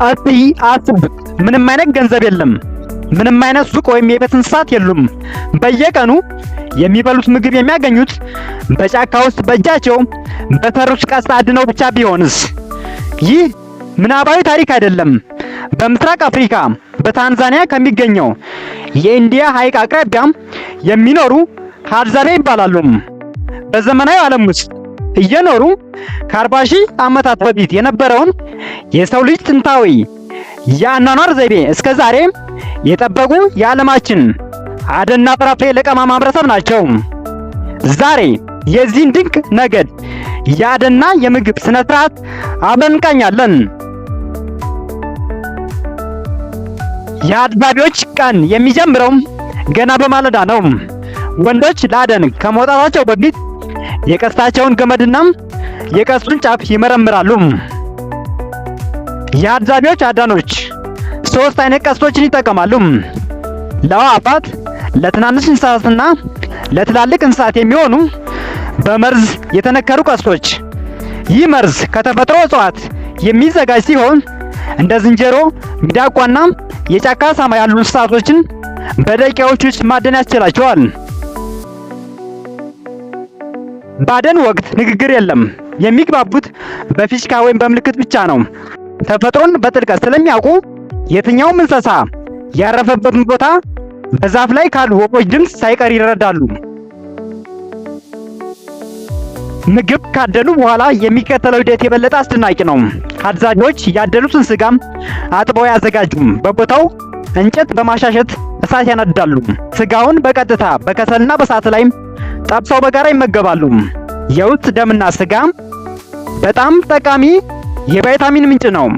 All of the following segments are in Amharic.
እስቲ አስቡት፣ ምንም አይነት ገንዘብ የለም። ምንም አይነት ሱቅ ወይም የቤት እንስሳት የሉም። በየቀኑ የሚበሉት ምግብ የሚያገኙት በጫካ ውስጥ በእጃቸው በሰሩት ቀስት አድነው ብቻ ቢሆንስ? ይህ ምናባዊ ታሪክ አይደለም። በምስራቅ አፍሪካ በታንዛኒያ ከሚገኘው የኢንዲያ ሐይቅ አቅራቢያ የሚኖሩ ሀድዛቤ ይባላሉ። በዘመናዊ ዓለም ውስጥ እየኖሩ ከ40,000 ዓመታት በፊት የነበረውን የሰው ልጅ ጥንታዊ የአኗኗር ዘይቤ እስከ ዛሬ የጠበቁ የዓለማችን አደንና ፍራፍሬ ለቀማ ማህበረሰብ ናቸው። ዛሬ የዚህን ድንቅ ነገድ የአደንና የምግብ ስነ ስርዓት አብረን እንቃኛለን። የአድባቢዎች ቀን የሚጀምረው ገና በማለዳ ነው። ወንዶች ለአደን ከመውጣታቸው በፊት የቀስታቸውን ገመድና የቀስቱን ጫፍ ይመረምራሉ። የአድዛቢዎች አዳኖች ሶስት አይነት ቀስቶችን ይጠቀማሉ። ለአዕዋፋት፣ ለትናንሽ እንስሳትና ለትላልቅ እንስሳት የሚሆኑ በመርዝ የተነከሩ ቀስቶች። ይህ መርዝ ከተፈጥሮ እጽዋት የሚዘጋጅ ሲሆን እንደ ዝንጀሮ፣ ሚዳቋና የጫካ አሳማ ያሉ እንስሳቶችን በደቂቃዎች ውስጥ ማደን ያስችላቸዋል። በአደን ወቅት ንግግር የለም። የሚግባቡት በፊሽካ ወይም በምልክት ብቻ ነው። ተፈጥሮን በጥልቀት ስለሚያውቁ የትኛውም እንስሳ ያረፈበትን ቦታ በዛፍ ላይ ካሉ ወፎች ድምፅ ሳይቀር ይረዳሉ። ምግብ ካደኑ በኋላ የሚከተለው ሂደት የበለጠ አስደናቂ ነው። አድዛዦች ያደኑትን ስጋም አጥበው አያዘጋጁም። በቦታው እንጨት በማሻሸት እሳት ያነዳሉ። ስጋውን በቀጥታ በከሰልና በእሳት ላይ ጠብሰው በጋራ ይመገባሉ። የውስጥ ደምና ስጋ በጣም ጠቃሚ የቫይታሚን ምንጭ ነው።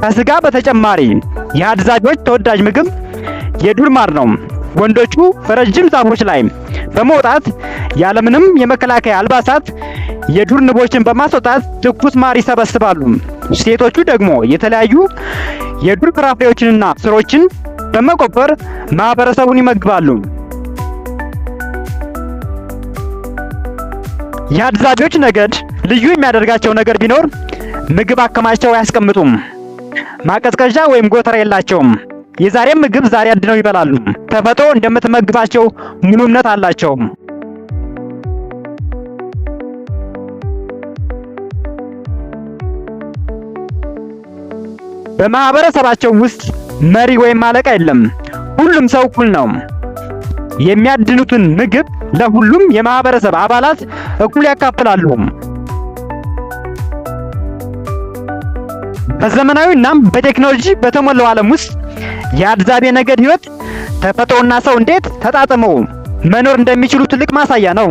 ከስጋ በተጨማሪ የአድዛዦች ተወዳጅ ምግብ የዱር ማር ነው። ወንዶቹ በረጅም ዛፎች ላይ በመውጣት ያለምንም የመከላከያ አልባሳት የዱር ንቦችን በማስወጣት ትኩስ ማር ይሰበስባሉ። ሴቶቹ ደግሞ የተለያዩ የዱር ፍራፍሬዎችንና ስሮችን በመቆፈር ማህበረሰቡን ይመግባሉ። የአድዛቢዎች ነገድ ልዩ የሚያደርጋቸው ነገር ቢኖር ምግብ አከማችተው አያስቀምጡም። ማቀዝቀዣ ወይም ጎተራ የላቸውም። የዛሬም ምግብ ዛሬ አድነው ይበላሉ። ተፈጥሮ እንደምትመግባቸው ሙሉ እምነት አላቸው። በማህበረሰባቸው ውስጥ መሪ ወይም አለቃ የለም። ሁሉም ሰው እኩል ነው። የሚያድኑትን ምግብ ለሁሉም የማህበረሰብ አባላት እኩል ያካፍላሉ። በዘመናዊ እናም በቴክኖሎጂ በተሞላው ዓለም ውስጥ የአድዛቤ ነገድ ህይወት ተፈጥሮና ሰው እንዴት ተጣጥመው መኖር እንደሚችሉ ትልቅ ማሳያ ነው።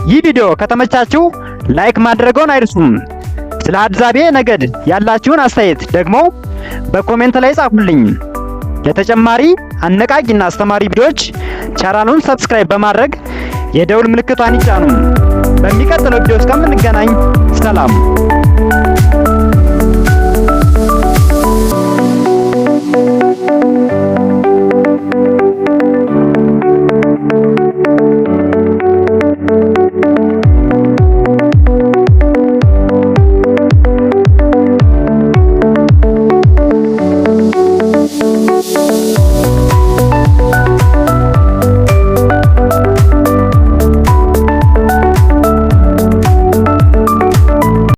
ይህ ቪዲዮ ከተመቻችሁ like ማድረግዎን አይርሱም። ስለ አድዛቤ ነገድ ያላችሁን አስተያየት ደግሞ በ comment ላይ ጻፉልኝ። ለተጨማሪ አነቃቂና አስተማሪ ቪዲዮዎች ቻናሉን subscribe በማድረግ የደውል ምልክቷን ይጫኑ። በሚቀጥለው ቪዲዮ እስከምንገናኝ ሰላም።